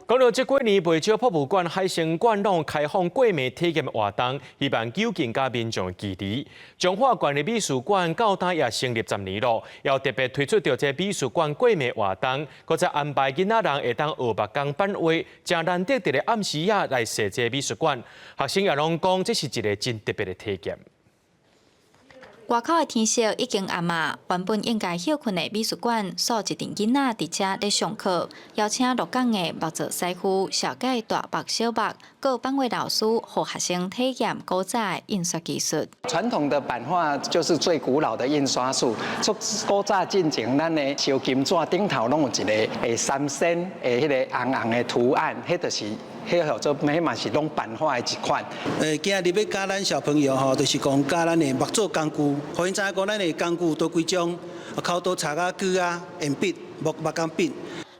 講到這幾年，袂少博物館、海生館攏開放過暝體驗活動，希望糾近佮民眾距離。彰化縣立美術館到今也成立10年咯，又特別推出著這美術館過暝活動，閣再安排囡仔人會當學木工版畫，誠難得佇咧暗時仔來踅這美術館。學生也攏講，這是一個真特別的體驗。外口的天色已經暗啊，原本應該歇睏的美術館，煞一陣囡仔佇遮咧上課，邀請鹿港的木造師傅設計大木小木，閣版畫老師予學生體驗古早的印刷技術。傳統的版畫就是最古老的印刷術。從古早進前，咱的燒金紙頂頭攏有一个三仙的彼個紅紅的圖案，彼就是。彼叫做彼嘛是攏版畫的一款。今日欲教咱小朋友吼，就是講教咱的木做工具，予𪜶知影講咱的工具多幾種，鉤刀、鑿仔、鋸仔、鉛筆、木工筆。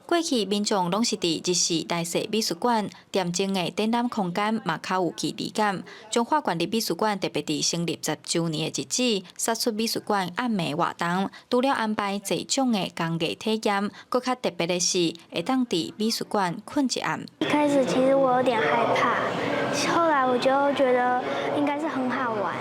過去民眾攏是佇日時來踅美術館，恬靜的展覽空間嘛較有距離感。彰化縣立美術館特別佇成立10週年的日子，殺出美術館暗暝活動，除了安排濟種的工藝體驗，閣較特別的是，會當佇美術館睏一暗。一開始其實我有點害怕，後來我就覺得應該是很好玩。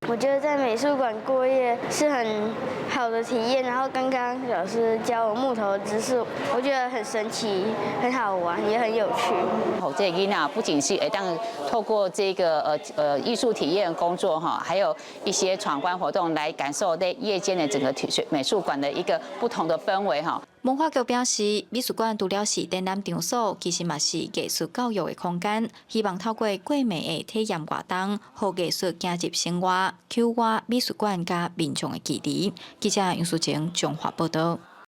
我覺得在美術館過夜是很好的體驗，然後剛剛老師教我木頭的知識，我覺得很神奇、很好玩，也很有趣。予這个囡仔不僅是會當透過這個藝術體驗工作哈，還有一些闖關活動來感受在夜間的整個體美術館的一個不同的氛圍哈。文化局表示，美術館除了是展覽場所，其實嘛是藝術教育的空間。希望透過過暝的體驗活動，予藝術走入生活，強化美術館佮民眾的距離。記者楊淑晴彰化報道。